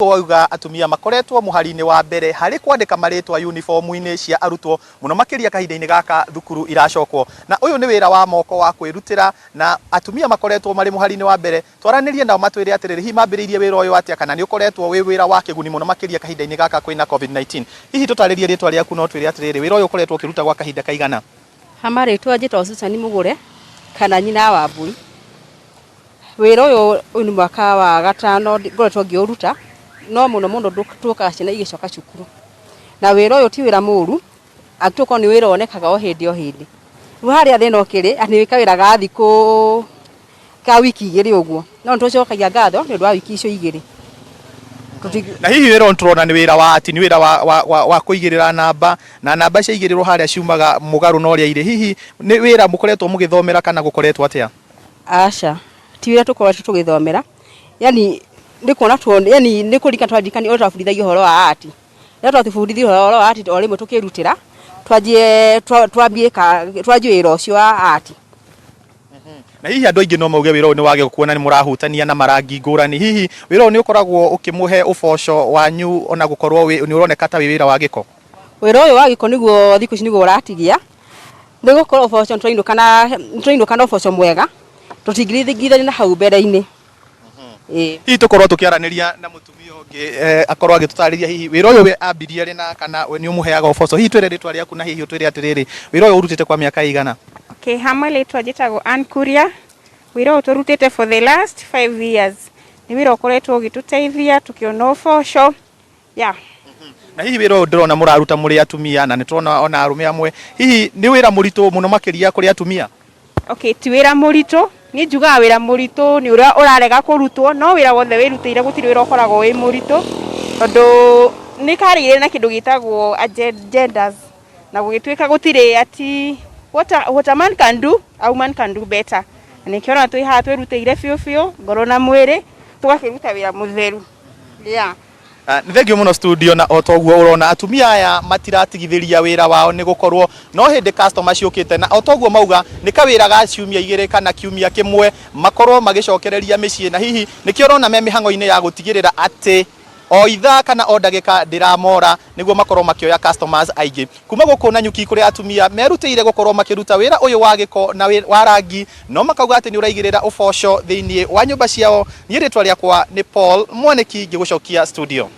Wauga atumia makoretwo mũhari-inĩ wa mbere harĩ kwandĩka marĩtwa uniform-inĩ cia arutwo mũno makĩria kahinda-inĩ gaka thukuru iracokwo. Na ũyũ nĩ wĩra wa moko wa kwĩrutĩra na atumia makoretwo marĩ mũhari-inĩ wa mbere. Twaranĩrie nao matwĩre atĩrĩrĩ, hihi mambĩrĩirie wĩra ũyũ atĩa kana nĩ ũkoretwo wĩ wĩra wa kĩguni mũno makĩria kahinda-inĩ gaka kwĩna Covid-19. Hihi tũtarĩrie rĩtwa rĩaku na ũtwĩre atĩrĩrĩ, wĩra ũyũ ũkoretwo ũkĩruta gwa kahinda kaigana? Ha marĩtwa njĩtagwo Susan Mũgũre kana nyina wa Wambui. Wĩra ũyũ, ũyũ nĩ mwaka wa gatano ngoretwo ngĩũruta, no mũno mũno tũkaga ciana igĩcoka cukuru. Na wĩra ũyũ ti wĩra mũru, angĩkorwo nĩ wĩra wonekaga o hĩndĩ o hĩndĩ. Rĩu harĩa thĩna ũkĩrĩ, atĩ nĩ kawĩra ga thikũ, ka wiki igĩrĩ ũguo, no nĩ tũcokagia ngatho nĩ ũndũ wa wiki icio igĩrĩ. Na hihi wĩra ũyũ nĩtũrona nĩ wĩra wa ati, nĩ wĩra wa kũigĩrĩra namba, na namba ciaigĩrĩrwo harĩa ciumaga mũgarũ na ũrĩa irĩ. Hihi nĩ wĩra mũkoretwo mũgĩthomera kana gũkoretwo atĩa? Aca, ti wĩra tũkoretwo tũgĩthomera, yani nĩ kuona tuonire, yani nĩ kũririkana twaririkanire ũrĩa twabundithagio ũhoro wa art. Rĩrĩa twatũbundithirie ũhoro wa art o rĩmwe tũkĩrutĩra, twanjie twambie twanjie wĩra ũcio wa art. Na hihi andũ aingĩ no mauge wĩra ũyũ nĩ wa gĩko kuona nĩ mũrahutania na marangi ngũrani. Hihi wĩra ũyũ nĩ ũkoragwo ũkĩmũhe ũboco wanyu ona gũkorwo nĩ ũroneka ta wĩ wĩra wa gĩko? Wĩra ũyũ wa gĩko nĩguo thikũ ici nĩguo ũratigia. Nĩ gũkorwo ũboco nĩ tũrainũka na ũboco mwega, tũtingĩringithania na hau mbere-inĩ. Ĩĩ. Hihi tũkorwo tũkĩaranĩria na mũtumia ũngĩ eh, akorwo agĩtũtarĩria hihi wĩra ũyũ we ambirie rĩ na kana we nĩ ũmũheaga ũboco. Hihi twĩre rĩtwa rĩaku na hihi ũtwĩre atĩrĩrĩ, wĩra ũyũ ũrutĩte kwa mĩaka ĩigana? Okay, hamwe rĩtwa njĩtagwo Ann Kuria. Wĩra ũyũ tũrutĩte for the last 5 years. Nĩ wĩra ũkoretwo ũgĩtũteithia tũkĩona ũboco. Yeah. Na hihi wĩra ũyũ ndĩrona mũraruta mũrĩ atumia na nĩ tũrona ona arũme amwe, hihi nĩ wĩra mũritũ mũno makĩria kũrĩ atumia? Okay, ti wĩra mũritũ. Niĩ njugaga wĩra mũritũ nĩ ũrĩa ũrarega kũrutwo, no wĩra wothe wĩrutĩire gũtirĩ wĩra ũkoragwo wĩ mũritũ, tondũ nĩ karĩire na kĩndũ gĩtagwo genders, na gũgĩtuĩka gũtirĩ ati what a man can do, a woman can do better. Na nĩkĩo ũrona twĩ haha twĩrutĩire biũ biũ, ngoro na mwĩrĩ, tũgakĩruta wĩra mũtheru. Yeah. Nĩ thengio mũno studio na o toguo ũrona atumia aya matiratigithĩria wĩra wao nĩ gũkorwo no hĩndĩ customer ciũkĩte na o toguo mauga nĩ kawĩra ga ciumia igĩrĩ kana kiumia kĩmwe makorwo magĩcokereria mĩciĩ na hihi nĩkĩo ũrona me mĩhang'o-inĩ ya gũtigĩrĩra atĩ o ithaa kana o ndagĩka ndĩramora nĩguo makorwo makĩoya customers aingĩ kuma gũkũ Nanyuki kũrĩa atumia merutĩire gũkorwo makĩruta wĩra ũyũ wa gĩko na wa rangi no makauga atĩ nĩ ũraigĩrĩra ũboco thĩinĩ wa nyũmba ciao. Niĩ rĩtwa rĩakwa nĩ Paul Mwanĩki ngĩgũcokia studio.